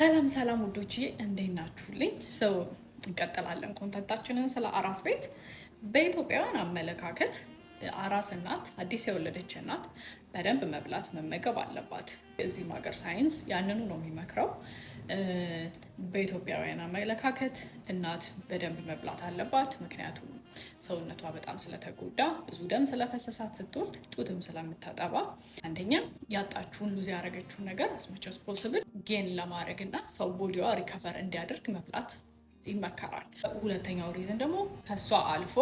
ሰላም ሰላም ውዶችዬ፣ እንዴት ናችሁልኝ? So እንቀጥላለን content ኣችንን ስለ አራስ ቤት። በኢትዮጵያውያን አመለካከት አራስ እናት፣ አዲስ የወለደች እናት በደንብ መብላት መመገብ አለባት። እዚህም ሀገር ሳይንስ ያንኑ ነው የሚመክረው። በኢትዮጵያውያን አመለካከት እናት በደንብ መብላት አለባት። ምክንያቱም ሰውነቷ በጣም ስለተጎዳ፣ ብዙ ደም ስለፈሰሳት ስትወልድ፣ ጡትም ስለምታጠባ፣ አንደኛ ያጣችውን፣ lose ያደረገችውን ነገር as much as possible gain ለማድረግ እና ሰው body ዋ recover እንዲያደርግ መብላት ይመከራል። ሁለተኛው reason ደግሞ ከሷ አልፎ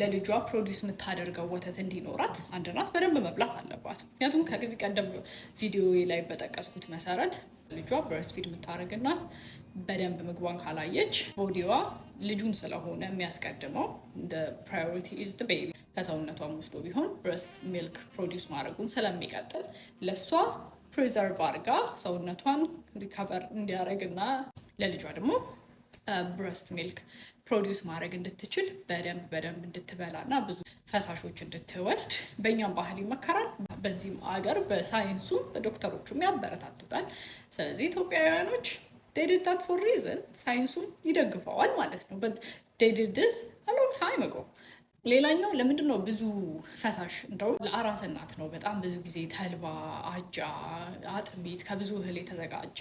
ለልጇ produce የምታደርገው ወተት እንዲኖራት አንድ እናት በደንብ መብላት አለባት። ምክንያቱም ከዚህ ቀደም ቪዲዮ ላይ በጠቀስኩት መሰረት ልጇ breastfeed የምታደርግ እናት በደንብ ምግቧን ካላየች body ዋ ልጁን ስለሆነ የሚያስቀድመው፣ priority is baby፣ ከሰውነቷም ወስዶ ቢሆን breast milk produce ማድረጉን ስለሚቀጥል ለእሷ preserve አድርጋ ሰውነቷን recover እንዲያደርግ እና ለልጇ ደግሞ breast milk produce ማድረግ እንድትችል በደንብ በደንብ እንድትበላ እና ብዙ ፈሳሾች እንድትወስድ በእኛም ባህል ይመከራል። በዚህም አገር በሳይንሱም በዶክተሮቹም ያበረታቱታል። ስለዚህ ኢትዮጵያውያኖች they did that for reason፣ ሳይንሱም ይደግፈዋል ማለት ነው። But they did this a long time ago። ሌላኛው ለምንድን ነው ብዙ ፈሳሽ፣ እንደውም ለአራስ እናት ነው በጣም ብዙ ጊዜ ተልባ፣ አጃ፣ አጥሚት ከብዙ እህል የተዘጋጀ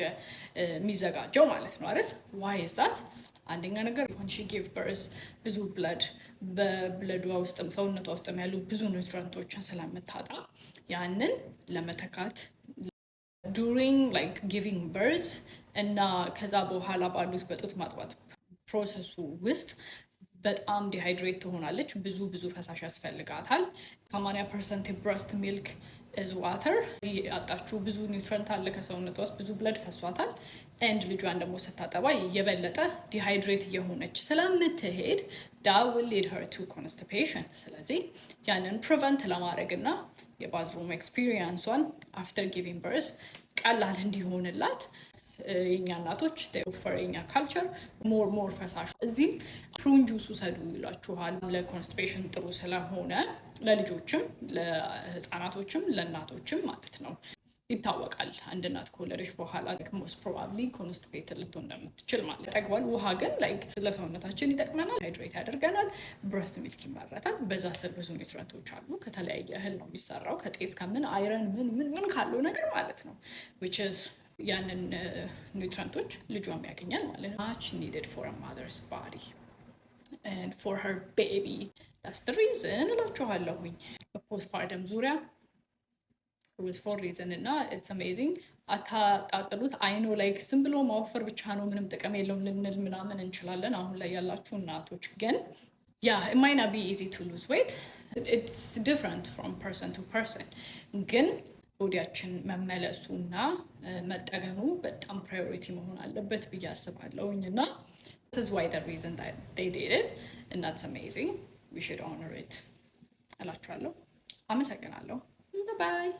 የሚዘጋጀው ማለት ነው አይደል? Why is that? አንደኛ ነገር when she give birth ብዙ blood በ blood ዋ ውስጥም ሰውነቷ ውስጥም ያሉ ብዙ nutrient ኦችን ስለምታጣ ያንን ለመተካት during like giving birth እና ከዛ በኋላ ባሉት በጡት ማጥባት process ኡ ውስጥ በጣም dehydrate ትሆናለች። ብዙ ብዙ ፈሳሽ ያስፈልጋታል። 80% breast milk is water። ያጣችው ብዙ nutrient አለ ከሰውነቷ ውስጥ፣ ብዙ blood ፈሷታል። And ልጇን ደግሞ ስታጠባ የበለጠ dehydrate እየሆነች ስለምትሄድ that will lead her to constipation። ስለዚህ ያንን prevent ለማድረግ እና የ bathroom experience ኧን after giving birth ቀላል እንዲሆንላት የኛ እናቶች for የኛ culture more more ፈሳሽ፣ እዚህም prune juice ውሰዱ ይሏችኋል። ለ constipation ጥሩ ስለሆነ ለልጆችም ለህፃናቶችም ለእናቶችም ማለት ነው። ይታወቃል። አንድ እናት ከወለደች በኋላ most probably constipated ልትሆን እንደምትችል ማለት ጠግቧል። ውሃ ግን like ለሰውነታችን ይጠቅመናል፣ hydrate ያደርገናል። Breast milk ይመረታል። በዛ ስር ብዙ nutrient ኦች አሉ። ከተለያየ እህል ነው የሚሰራው፣ ከጤፍ፣ ከምን፣ iron ምን ምን ምን ካለው ነገር ማለት ነው፣ which is ያንን nutrient ኦች ልጇም ያገኛል ማለት ነው። Much needed for mother's body and for her baby. That's the reason እላችኋለሁኝ። በ postpartum ዙሪያ was for reason እና it's amazing። አታጣጥሉት። I know like ዝም ብሎ ማወፈር ብቻ ነው፣ ምንም ጥቅም የለውም ልንል ምናምን እንችላለን። አሁን ላይ ያላችሁ እናቶች ግን yeah, it might not be easy to lose weight. It's different from person to person። ግን body ያችን መመለሱና መጠገኑ በጣም priority መሆን አለበት ብዬ አስባለሁኝ። እና this is why, the reason that they did it, and that's amazing. We should honor it እላችኋለሁ። አመሰግናለሁ። Bye.